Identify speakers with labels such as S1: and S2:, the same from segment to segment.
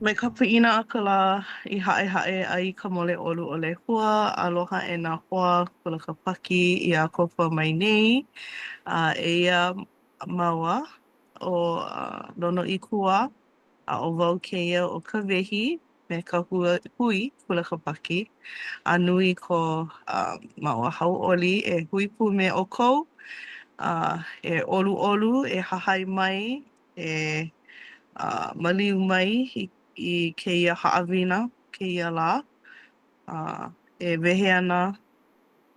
S1: Mai ka piʻina a ka lā i haʻehaʻe ai ka mole ʻolu o Lehua, aloha e nā hoa Kula Kāpaki i ʻākoakoa mai nei. A eia māua ʻo Lonoikuā, a ʻo wau kēia ʻo Kawehi me ka hui Kula Kāpaki. A nui ko māua hauʻoli e hui pū me ʻoukou. A e ʻoluʻolu, e hahai mai, e maliu mai i kēia haʻawina kēia lā. A e wehe ana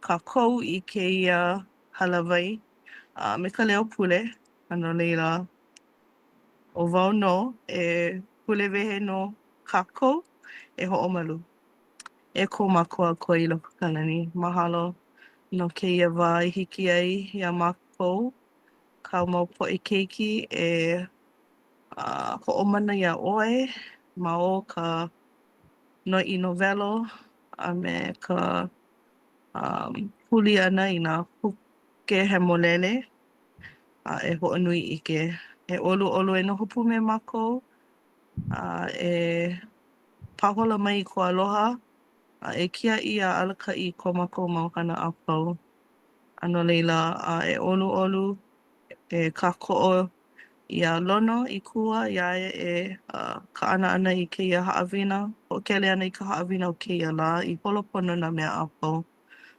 S1: kākou i kēia hālāwai me ka leo pule. A no laila, ʻo wau nō e pule wehe no kākou e hoʻomalu. E ko mākou Akua i loko o ka lani, mahalo no kēia wā i hiki ai iā mākou kāu mau poʻe keiki e hoʻomana iā ʻoe ma o ka noiʻi nowelo a me ka huli ʻana i nā puke hemolele a e hoʻonui ʻike. E ʻoluʻolu e noho pū me mākou a e pāhola mai i kou aloha a e kiaʻi a alakaʻi i ko mākou mau hana a pau. A no laila, a e ʻoluʻolu, e kākoʻo iā Lonoikuā iā ia e kaʻana ana i kēia haʻawina, hoʻokele ana i ka haʻawina o kēia lā i holo pono nā mea a pau.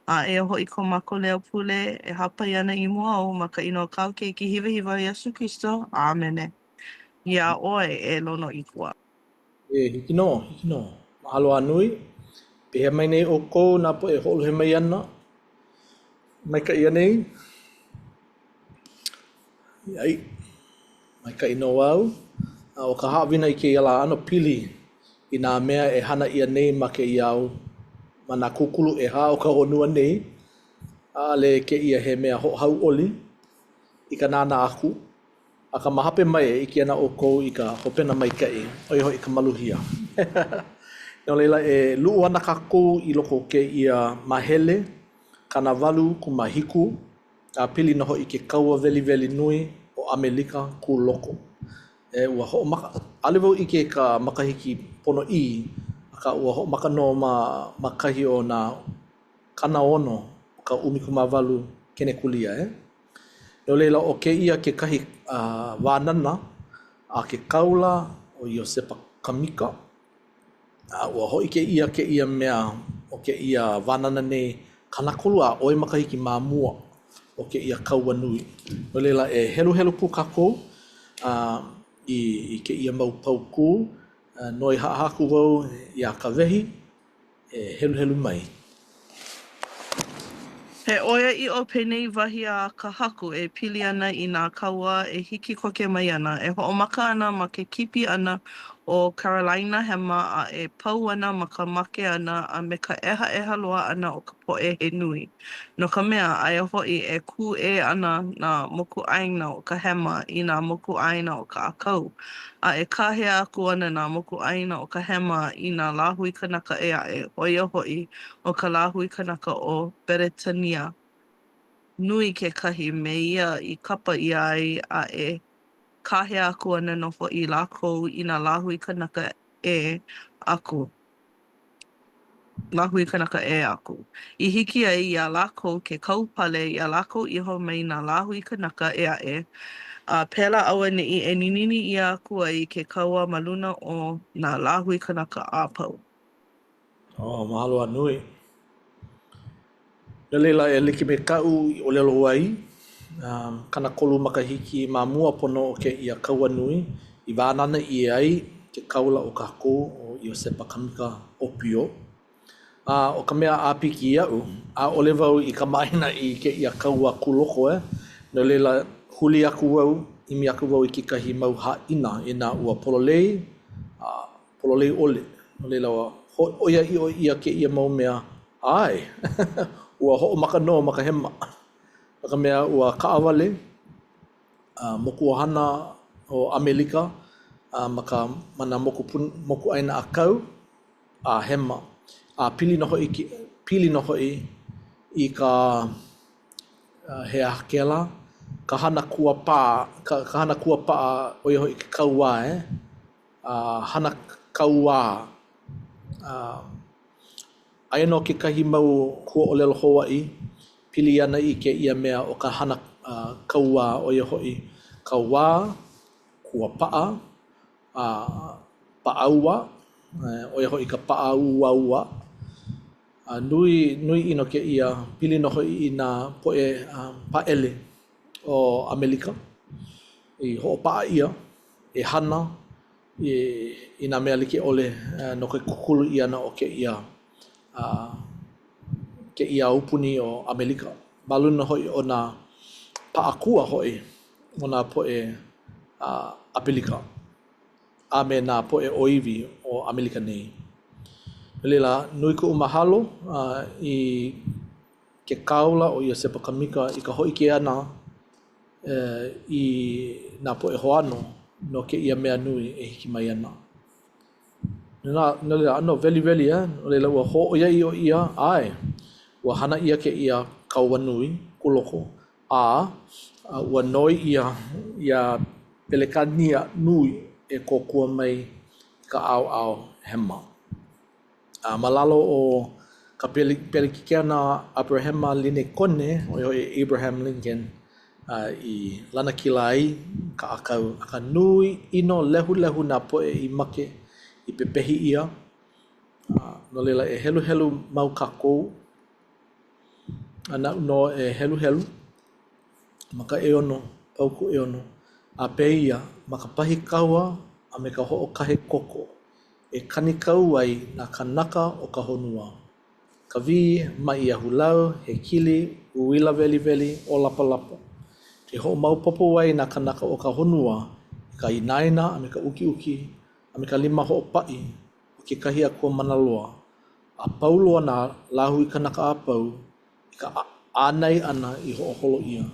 S1: A eia hoʻi ko mākou leo pule e hāpai ana i mua ou ma ka inoa o kāu Keiki hiwahiwa Iesū Kristo. ʻĀmene. Iā ʻoe, e Lonoikuā.
S2: E hiki nō, hiki nō. Mahalo a nui. Pehea mai nei ʻoukou nā poʻe e hoʻolohe mai ana? Maikaʻi anei? ʻAe, maikaʻi nō au. A ʻo ka haʻawina i kēia lā ʻano pili i nā mea e hana ʻia nei ma kēia au ma nā kūkulu ʻehā o ka honua nei. ʻAʻole kēia he mea hoʻohauʻoli i ka nānā aku. Akā ma hope mai e ʻike ana ʻoukou i ka hopena maikaʻi, ʻo ia hoʻi ka maluhia. No laila, e luʻu ana kākou i loko o kēia māhele 87, a pili nō hoʻi ke kaua weliweli nui o ʻAmelika kūloko. E, ua hoʻomaka, ʻaʻole wau ʻike i ka makahiki ponoʻī, akā ua hoʻomaka nō ma, ma kahi o nā 60 o ka 18 kenekulia, e. No laila, ʻo kēia kekahi wānana a ke kāula ʻo Iosepa Kamika, a ua hōʻike ʻia kēia mea o kēia wānana nei 30 a ʻoi makahiki ma mua o kēia kaua nui. No laila, e heluhelu pū kākou i, i kēia mau paukū. Noi haʻahaʻa aku wau iā Kawehi e heluhelu mai.
S1: He ʻoiaʻiʻo penei wahi a ka Haku e pili ana i nā kaua e hiki koke mai ana, e hoʻomaka ana ma ke kipi ʻana o Karolaina Hema a e pau ana ma ka make ʻana a me ka ʻehaʻeha loa ʻana o ka poʻe he nui. No ka mea, aia hoʻi, e kūʻē ana nā mokuʻāina o ka Hema i nā mokuʻāina o ka ʻĀkau, a e kāhea aku ana nā mokuʻāina o ka Hema i nā lāhui kanaka ʻē aʻe, ʻo ia hoʻi, ʻo ka lāhui kanaka o Beretania Nui kekahi me ia i kapa ʻia ai, a e kāhea aku ana nō hoʻi lākou i nā lāhui kanaka ʻē aku. Lāhui kanaka ʻē aku. I hiki ai iā lākou ke kaupale iā lākou iho mai nā lāhui kanaka ʻē aʻe, a pēlā auaneʻi e ninini ʻia aku ai ke kaua ma luna o nā lāhui kanaka a pau.
S2: Oh, mahalo a nui. No laila, e like me kaʻu i ʻōlelo ai, 30 makahiki ma mua pono o kēia kaua nui i wānana ʻia ai ke kāula o kākou ʻo Iosepa Kamika ʻōpio. A ʻo ka mea ʻāpiki iaʻu, ʻaʻole wau i kamaʻāina i kēia kaua kūloko, e. No laila, huli aku wau, ʻimi aku wau i kekahi mau haʻina inā ua pololei, a pololei ʻole. No laila, ua hōʻoiaʻiʻo ʻia kēia mau mea, ʻae, ua hoʻomaka nō ma ka hema. No ka mea, ua kaʻawale a mokuʻohana o ʻAmelika a ma ka ma nā mokupuni mokuʻāina ʻākau a hema. A pili nō hoʻi pili nō hoʻi i ka he aha kēlā? Ka hana kuapā ka ka hana kuapaʻa ʻo ia hoʻi ke kauā, e. A hana. kauā. Aia nō kekahi mau huaʻōlelo Hawaiʻi pili ana i kēia mea ʻo ka hana kauā, ʻo ia hoʻi kauā, kuapaʻa, a paʻaua, ʻo ia hoʻi ka paʻauaua. A nui, nui ʻino kēia, pili nō hoʻi i nā poʻe pāʻele o ʻAmelika i hoʻopaʻa ʻia e hana i, i nā mea like ʻole no ke kūkulu ʻia ʻana o kēia kēia aupuni o ʻAmelika. Ma luna hoʻi o nā paʻakua hoʻi o nā poʻe ʻApelika a me nā poʻe ʻōiwi o ʻAmelika nei. No laila, nui kuʻu mahalo i ke kāula ʻo Iosepa Kamika i ka hōʻike ʻana i nā poʻe hoano no kēia mea nui e hiki mai ana. No laila, ʻano weliweli, eh? No laila, ua hōʻoiaʻiʻo ʻia, ʻae, ua hana ʻia kēia kaua nui kūloko, a ua noi ʻia iā Pelekania nui e kōkua mai i ka ʻaoʻao hema. A ma lalo o ka Pelekikena ʻAberahama Linekone, ʻo ia hoʻi Abraham Lincoln, i lanakila ai ka ʻākau. Akā nui ʻino lehulehu nā poʻe i make i pepehi ʻia. No laila, e heluhelu mau kākou. A naʻu nō e heluhelu ma ka ʻeono, paukū ʻeono, a pēia ma ka pahi kaua a me ka hoʻokahe koko e kanikau ai nā kānaka o ka honua, ka wī, maʻi ahulau, hekili, uila weliweli, ʻōlapalapa. E hoʻomaopopo ai nā kānaka o ka honua i ka inaina a me ka ukiuki a me ka lima hoʻopaʻi o kekahi akua mana loa, a pau loa nā lāhui kanaka a pau i ka ʻānai ʻana i hoʻoholo ʻia.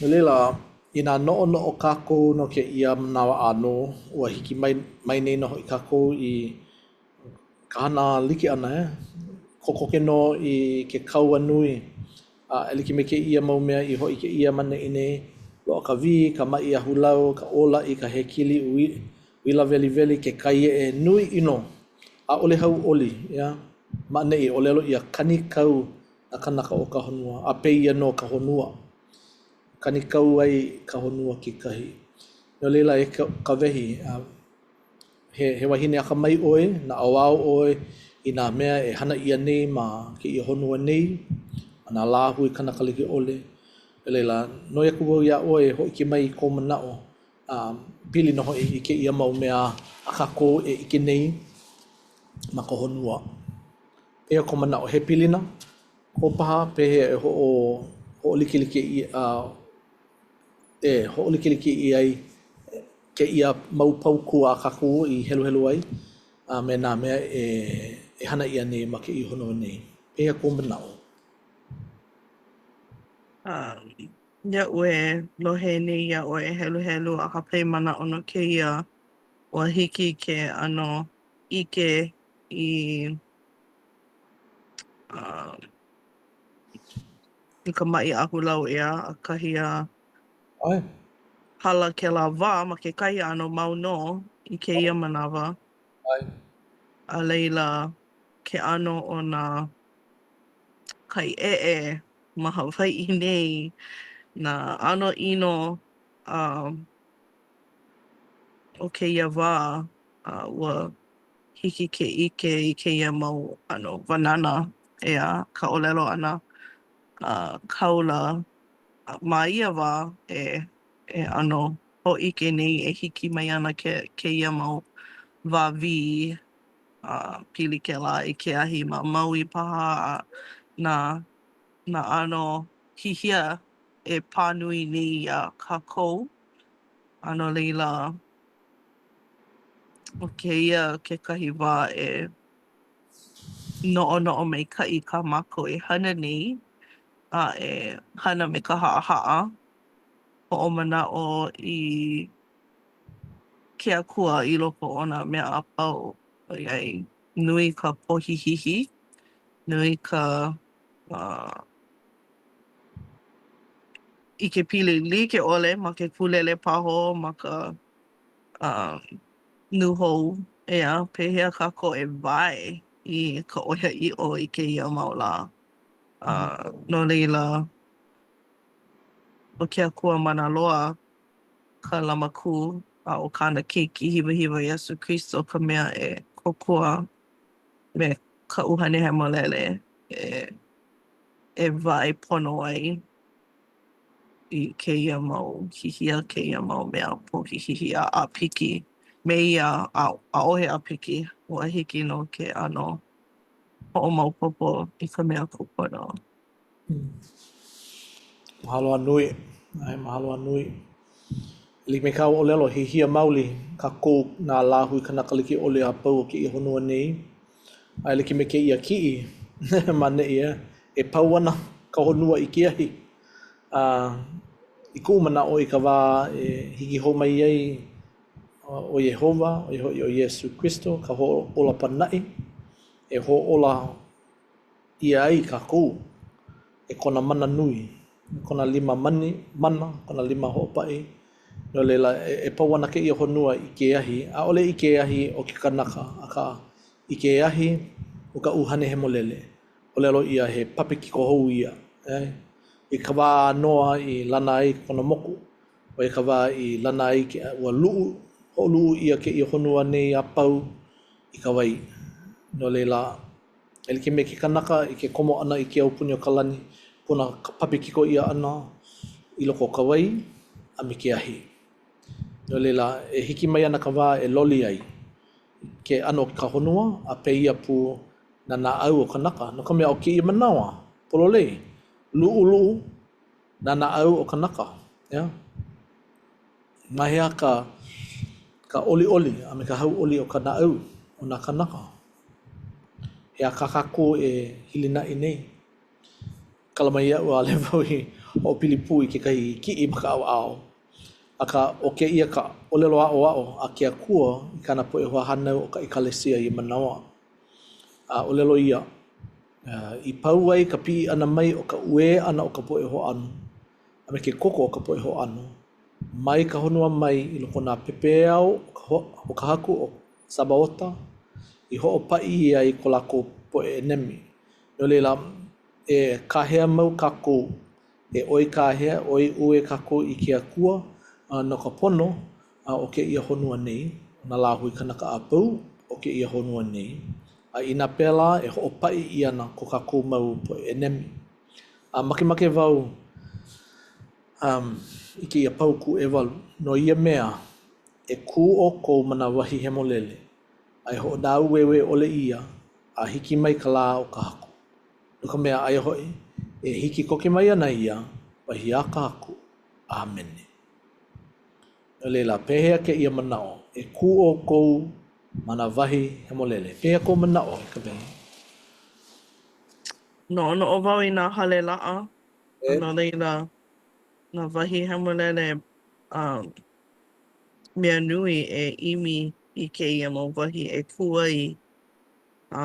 S2: No laila, inā noʻonoʻo kākou no kēia manawa ʻānō, ua hiki mai, mai nei nō hoʻi kākou i ka hana like ʻana, eh? Kokoke nō i ke kaua nui. A e like me kēia mau mea i hōʻike ʻia ma neʻi nei, loaʻa ka wī, ka maʻi ahulau, ka ʻōlaʻi, ka hekili, uila weliweli, ke kai eʻe, nui ʻino, ʻaʻole hauʻoli, ʻeā? Ma ʻaneʻi, ʻōlelo ʻia, kanikau nā kānaka o ka honua, a pēia nō ka honua. Kanikau ai ka honua kekahi. No laila, e Kawehi, he, he wahine akamai ʻoe, naʻauao ʻoe i nā mea e hana ʻia nei ma kēia honua nei, ma nā lāhui kanaka like ʻole. No laila, noi aku wau iā ʻoe e hōʻike mai i kou manaʻo a pili nō hoʻi i kēia mau mea a kākou e ʻike nei ma ka honua. Pehea kou manaʻo, he pilina kou paha pehea e hoʻo hoʻolikelike ʻia e hoʻolikelike ʻia ai kēia mau paukū a kākou i heluhelu ai a me nā mea e e hana ʻia nei ma kēia honua nei? Pehea kou manaʻo?
S1: Um, iaʻu e lohe nei iā ʻoe e heluhelu a hāpai manaʻo no kēia, ua hiki ke ʻano ʻike i uh, i ka maʻi ahulau ʻeā, ʻakahi a
S2: ʻAe.
S1: hala kēlā wā ma kekahi ʻano mau nō i kēia manawa.
S2: ʻAe.
S1: A laila, ke ʻano o nā kai eʻe ma Hawaiʻi nei, nā ʻano ʻino um, o kēia wā, a ua hiki ke ʻike i kēia mau ʻano wānana, ʻeā, ka ʻōlelo ʻana a kāula ma ia wā e e ʻano hōʻike nei e hiki mai ana ke kēia mau wā wī a pili kēlā i ke ahi ma Maui paha a nā nā ʻano hihia e pā nui nei iā kākou. A no laila, ʻo kēia kekahi wā e noʻonoʻo maikaʻi kā mākou e hana nei a e hana me ka haʻahaʻa, hoʻomanaʻo i ke Akua i loko o nā mea a pau ʻoiai nui ka pohihihi, nui ka uh, ʻikepili like ʻole ma ke kūlelepaho, ma ka um. Nūhou, ʻeā, pehea kākou e wae i ka ʻoiaʻiʻo i kēia mau lā? A no laila, ʻo ke Akua Mana Loa ka lamakū, a ʻo kāna Keiki hiwahiwa Iesū Kristo ka mea e kōkua me ka ʻUhane Hemolele e e wae pono ai i kēia mau hihia, kēia mau mea pohihihi a ʻāpiki. Me ia, ʻaʻohe ʻāpiki, ua hiki nō ke ʻano hoʻomaopopo i ka mea kūpono.
S2: Mahalo a nui. ʻAe, mahalo a nui. E like me kāu ʻōlelo, hihia maoli kākou nā lāhui kanaka like ʻole a pau o kēia honua nei. A e like me kēia kiʻi ma neʻi, e, e pau ana ka honua i ke ahi. A i kuʻu manaʻo i ka wā e hiki hou mai ai ʻo Iēhova, ʻo ia hoʻi ʻo Iesū Kristo, ka hoʻōla pānaʻi, e hoʻōla ʻia ai kākou e kona mana nui, e kona lima mani, mana, kona lima hoʻopaʻi. No laila, e, e pau ana kēia honua i ke ahi, ʻaʻole i ke ahi o ke kanaka, akā, i ke ahi o ka ʻUhane Hemolele. ʻŌlelo ʻia he papekiko hou ia. E? I ka wā a Noa i lana ai kona moku, ʻo ia ka wā i lana ai ke, ua luʻu, hoʻoluʻu ʻia kēia honua nei a pau i ka wai. No laila, e like me ke kanaka i ke komo ʻana i ke aupuni o ka lani, kona papekiko ʻia ʻana i loko o ka wai a me ke ahi. No laila, e hiki mai ana ka wā e loli ai ke ʻano o ka honua a pēia pū nā naʻau o kanaka, no ka mea, ʻo kēia manawa, pololei, luʻuluʻu nā naʻau o kanaka, ʻeā? Ma hea ka ka ʻoliʻoli a me ka hauʻoli o ka naʻau o nā kānaka? He aha kā kākou e hilinaʻi nei? Kala mai iaʻu ʻaʻole wau i hoʻopili pū i kekahi kiʻi ma ka ʻaoʻao. Akā, ʻo kēia ka ʻōlelo aʻoaʻo a ke Akua i kāna poʻe hoahānau o ka ʻekalesia ia manawa. A ʻōlelo ia, i pau ai ka piʻi ʻana mai o ka uē ʻana o ka poʻe hoʻāno, a me ke koko o ka poʻe hoʻāno, mai ka honua mai i loko o nā pepeiao o ka Haku ʻo Sabaota, i hoʻopaʻi ʻia ai ko lākou poʻe ʻenemi. No laila, e kāhea mau kākou, e ʻoi kāhea, ʻoi uē kākou i ke Akua no ka pono o kēia honua nei, o nā lāhui kanaka a pau o kēia honua nei, a inā pēlā, e hoʻopaʻi ʻia ana ko kākou mau poʻe ʻenemi. A makemake wau um, i kēia paukū ʻewalu, no ia mea, e kū ʻoukou ma nā wahi hemolele, a e hoʻonāueue ʻole ʻia, a hiki mai ka lā o ka Haku. No ka mea, aia hoʻi, e hiki koke mai ana ia, wahi a ka Haku. ʻĀmene. No laila, pehea kēia manaʻo, e kū ʻoukou ma nā wahi hemolele? Pehea kou manaʻo, e Kawehi?
S1: Noʻonoʻo wau i nā hale laʻa,
S2: E?
S1: no laila, nā wahi hemolele, um, mea nui e ʻimi i kēia mau wahi e kū ai a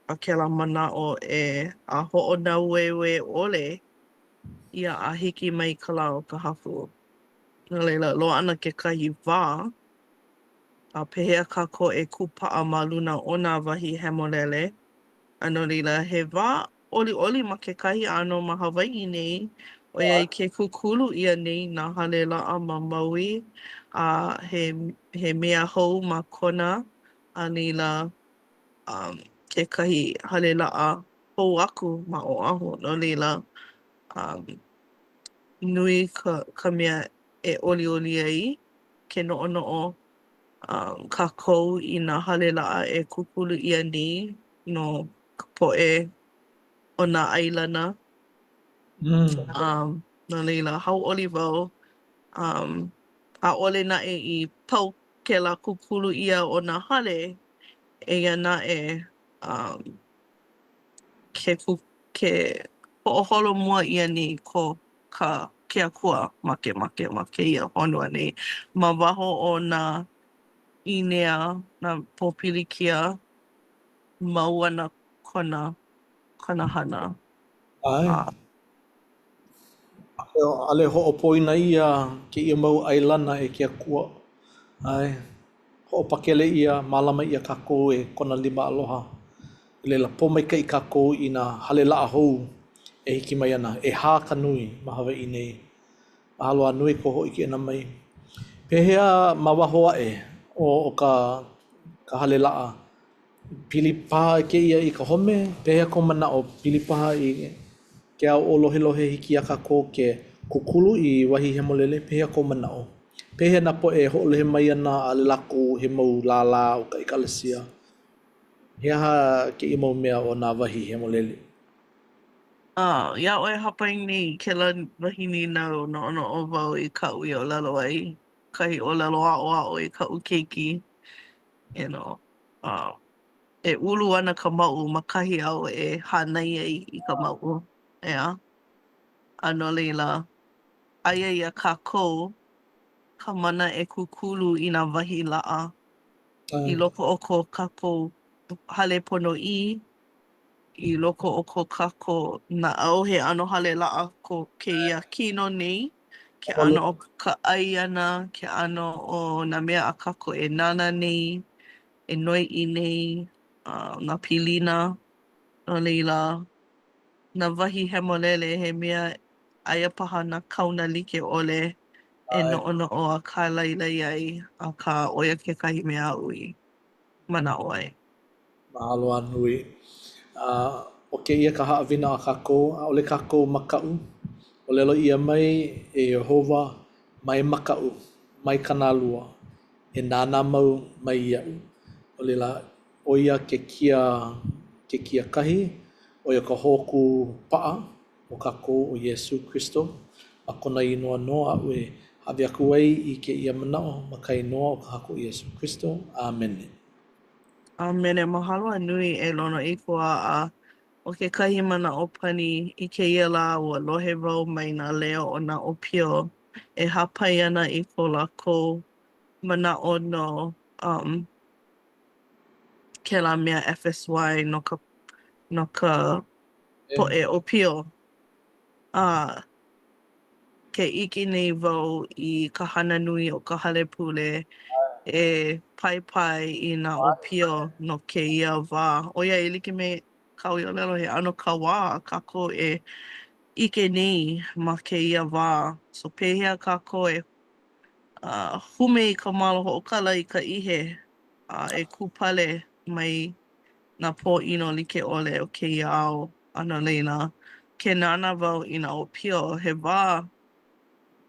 S1: a kēlā manaʻo e a hoʻonāueue ʻole ʻia a hiki mai ka lā o ka Haku. No laila, loaʻa ana kekahi wā, a pehea kākou e kūpaʻa ma luna o nā wahi hemolele? A no laila, he wā ʻoliʻoli ma kekahi ʻano ma Hawaiʻi nei, ʻoiai ke kūkulu ʻia nei nā hale laʻa ma Maui, a he he mea hou ma Kona, a laila, um, kekahi hale laʻa hou aku ma Oʻahu. No laila, um, nui ka ka mea e ʻoliʻoli ai ke noʻonoʻo um, kākou i nā hale laʻa e kūkulu ʻia nei no ka poʻe o nā ʻailana.
S2: Mm.
S1: Um, no laila, hauʻoli wau. Um, ʻaʻole naʻe i pau kēlā kūkulu ʻia o nā hale, eia naʻe, um, ke kū ke hoʻoholomua ʻia nei ko ka ke Akua makemake ma kēia honua nei. Ma waho o nā ʻīnea, nā pōpilikia, mau ana kona kona hana.
S2: ʻAe.
S1: A.
S2: ʻAʻole hoʻopoina ʻia kēia mau ʻailana e ke Akua. ʻAe. Hoʻopakele ʻia, mālama ʻia kākou e kona lima aloha. No laila, pōmaikaʻi kākou i nā hale laʻa hou e hiki mai ana, ʻehā ka nui ma Hawaiʻi nei. Mahalo a nui kou hōʻike ʻana mai. Pehea ma waho aʻe o ka ka hale laʻa? Pili paha kēia i ka home? Pehea kou manaʻo, pili paha i ke ao ʻōlohelohe hiki iā kākou ke kūkulu i wahi hemolele? Pehea kou manaʻo? Pehea nā poʻe e hoʻolohe mai ana ʻaʻole lākou he mau lālā o ka ʻekalesia? He aha kēia mau mea o nā wahi hemolele?
S1: Uh, iā ʻoe hāpai nei i kēlā wahi nīnau, noʻonoʻo wau i kaʻu i ʻōlelo ai, kahi ʻōlelo aʻoaʻo i kaʻu keiki, you know, uh, e ulu ana ka mauʻu ma kahi āu e hānai ai i ka mauʻu, ʻeā? A no laila, aia iā kākou ka mana e kūkulu i nā wahi laʻa i loko o ko kākou hale ponoʻī, i loko o ko kākou naʻau, he ʻano hale laʻa ko kēia kino nei, ke ʻano o ka ʻai ʻana, ke ʻano o nā mea a kākou e nānā nei, e noiʻi nei, uh, nā pilina. No laila, nā wahi hemolele he mea aia paha nā kaona like ʻole e noʻonoʻo a kālailai ai, akā ʻo ia kekahi mea aʻu i manaʻo ai.
S2: Mahalo a nui. A ʻo kēia ka haʻawina a kākou, ʻaʻole kākou makaʻu. ʻŌlelo ʻia mai e Iēhova, mai makaʻu, mai kānālua, e nānā mau mai iaʻu. No laila, ʻo ia ke kia, ke kia kahi, ʻo ia ka hōkū paʻa o kākou ʻo Iesū Kristo. Ma kona inoa nō aʻu e hāʻawi aku ai i kēia manaʻo ma ka inoa o ka Haku Iesū Kristo. ʻĀmene.
S1: ʻĀmene. Mahalo a nui e Lonoikaʻa. ʻO kekahi manaʻo pani i kēia lā, ua lohe wau mai nā leo o nā ʻōpio e hāpai ana i ko lākou manaʻo no um, kēlā mea FSY no ka, no ka poʻe ʻōpio. A ke ʻike nei wau i ka hana nui o ka hale pule e paipai i nā ʻōpio no kēia wā. ʻOiai e like me kāu i ʻōlelo, he ʻano kauā kākou e ʻike nei ma kēia wā. So pehea kākou e uh, hume i ka malo hoʻokala i ka ihe a e kūpale mai nā pōʻino like ʻole o kēia ao. A no laila, ke nānā wau i nā ʻōpio, he wā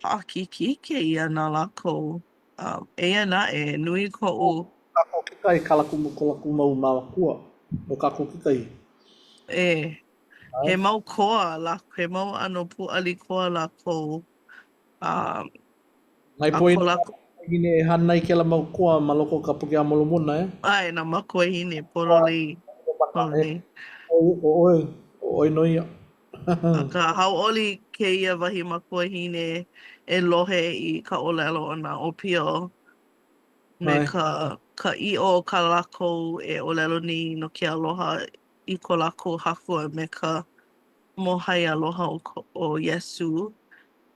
S1: paʻakikī kēia na lākou. Um, eia naʻe, nui koʻu.
S2: ʻO kākou kekahi, kā lākou, ko lākou mau mākua, ʻo kākou kekahi.
S1: E, he mau koa lākou, he mau ʻano pūʻali koa lākou. Um,
S2: Mai
S1: a
S2: poina
S1: ko lākou.
S2: Wahine e hānai kēlā mau koa ma loko o ka Puke a Molomona, e?
S1: ʻAe, nā makuahine, pololei, pololei.
S2: ʻO ʻoe, ʻo ʻoe nō ia.
S1: Akā, hauʻoli kēia wahi makuahine e lohe i ka ʻōlelo o nā ʻōpio me ka ka ʻiʻo o kā lākou e ʻōlelo nei no ke aloha i ko lākou haku a me ka mōhai aloha o, o Iesū.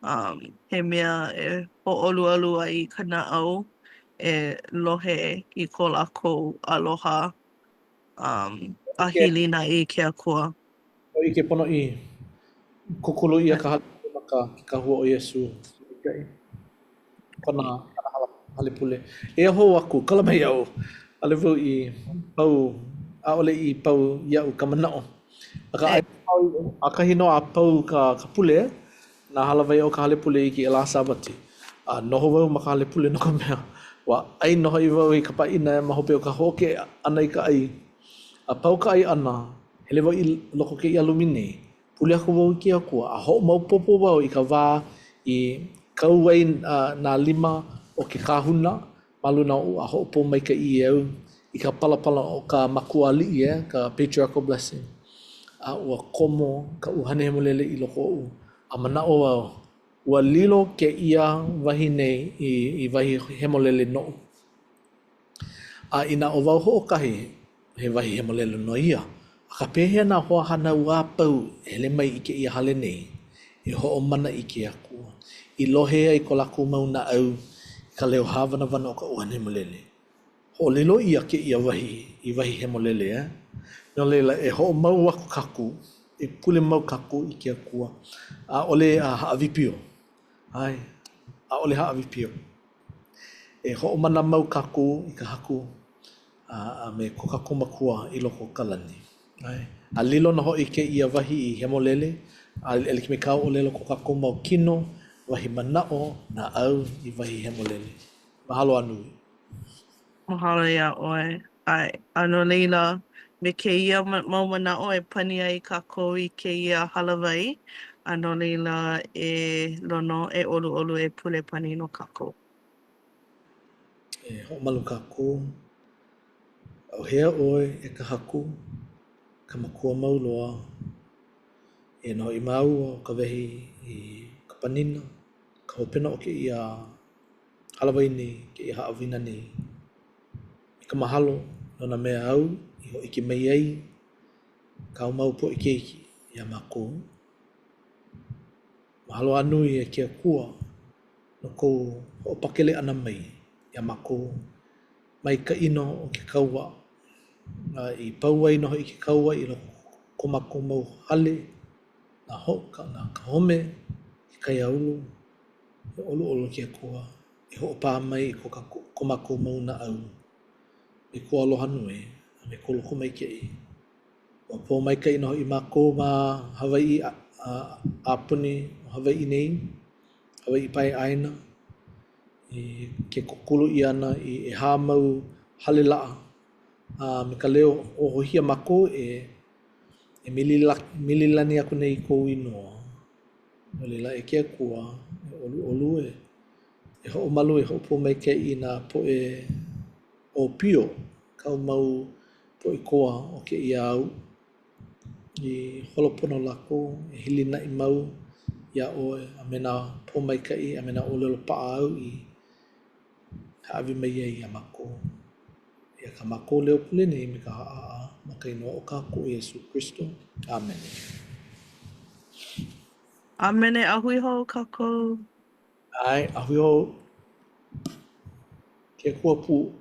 S1: Um, he mea e hōʻoluʻolu ai ka naʻau e lohe i ko lākou aloha um, a hilinaʻi i ke Akua.
S2: Hōʻike ponoʻī, kūkulu ʻia ka hale pule ma ka ke kahua o Iesū. Maikaʻi. Kona, kona hala, hale pule. Eia hou aku, kala mai iaʻu. ʻAʻole wau i pau, ʻaʻole i pau iaʻu ka manaʻo. Akā,
S1: E.
S2: ʻakahi nō a pau ka, ka pule, nā hālāwai o ka hale pule i kēia lā Sābati. A noho wau ma ka hale pule no ka mea, ua ʻai nō hoʻi wau i ka pāʻina ma hope o ka hoʻokiʻe ʻana i ka ʻai. A pau ka ʻai ʻana, hele wau i loko o kēia lumi nei, pule aku wau i ke Akua, a hoʻomaopopo wau i ka wā i kau ai nā lima o ke kahuna ma luna oʻu a hoʻopōmaikaʻi au i ka palapala o ka makua aliʻi, eh, ka patriarchal blessing. A ua komo ka ʻUhane Hemolele i loko oʻu, a manaʻo wau, ua lilo kēia wahi nei i, i wahi hemolele noʻu. A inā ʻo wau hoʻokahi, he wahi hemolele nō ia. Akā pehea nā hoahānau a pau e hele mai i kēia hale nei e hoʻomana i ke Akua, i lohe ai ko lākou mau naʻau i ka leo hāwanawana o ka ʻUhane Hemolele? Hoʻolilo ʻia kēia wahi i wahi hemolele, eh? No laila, e hoʻomau aku kākou, e pule mau kākou i ke Akua, ʻaʻole a hāʻawi pio. ʻAe, ʻaʻole hāʻawi pio. E hoʻomana mau kākou i ka Haku a, a me ko kākou Makua i loko o ka lani. ʻAe. A lilo nō hoʻi kēia wahi i hemolele, a e like me kāu ʻōlelo ko kākou mau kino, wahi manaʻo, naʻau i wahi hemolele. Mahalo a nui.
S1: Mahalo iā ʻoe. ʻAe, a no laila, me kēia mau manaʻo e pani ai kākou i kēia hālāwai, a no laila, e Lono, e ʻoluʻolu, e pule pani no kākou.
S2: E hoʻomalu kākou. ʻAuhea ʻoe e ka Haku, ka Makua mau loa, eia nō hoʻi māua ʻo Kawehi i ka panina, ka hopena o kēia hālāwai nei, kēia haʻawina nei i ka mahalo no nā mea āu i hōʻike mai ai kāu mau poʻe keiki iā mākou. Mahalo a nui e ke Akua no kou hoʻopakele ʻana mai iā mākou mai ka ʻino o ke kaua a i pau ai nō hoʻi ke kaua i loko o ko mākou mau hale, nā hoka, nā ka home, ke kaiāulu. E ʻoluʻolu ke Akua e hoʻopā mai i ko kākou, ko mākou mau naʻau me kou aloha nui a me kou lokomaikaʻi. Ua pōmaikaʻi nō hoʻi mākou ma Hawaiʻi a, a puni o Hawaiʻi nei, Hawaiʻi pae ʻāina, i ke kūkulu ʻia ʻana i ʻehā mau hale laʻa a me ka leo hohōhia mākou e e mililani aku nei i kou inoa. No laila, e ke Akua, e ʻoluʻolu e, e hoʻomalu, e hoʻopōmaikaʻi i nā poʻe ʻōpio, kāu mau poʻe koa o kēia au, i holo pono lākou, e hilinaʻi mau iā ʻoe a me nā pōmaikaʻi a me nā ʻōlelo paʻa āu i hāʻawi mai ai iā mākou. Eia kā mākou leo pule nei me ka haʻahaʻa ma ka inoa o kākou Iesū Kristo. ʻĀmene.
S1: ʻĀmene, a hui hou kākou.
S2: ʻAe, a hui hou. Ke Akua pū.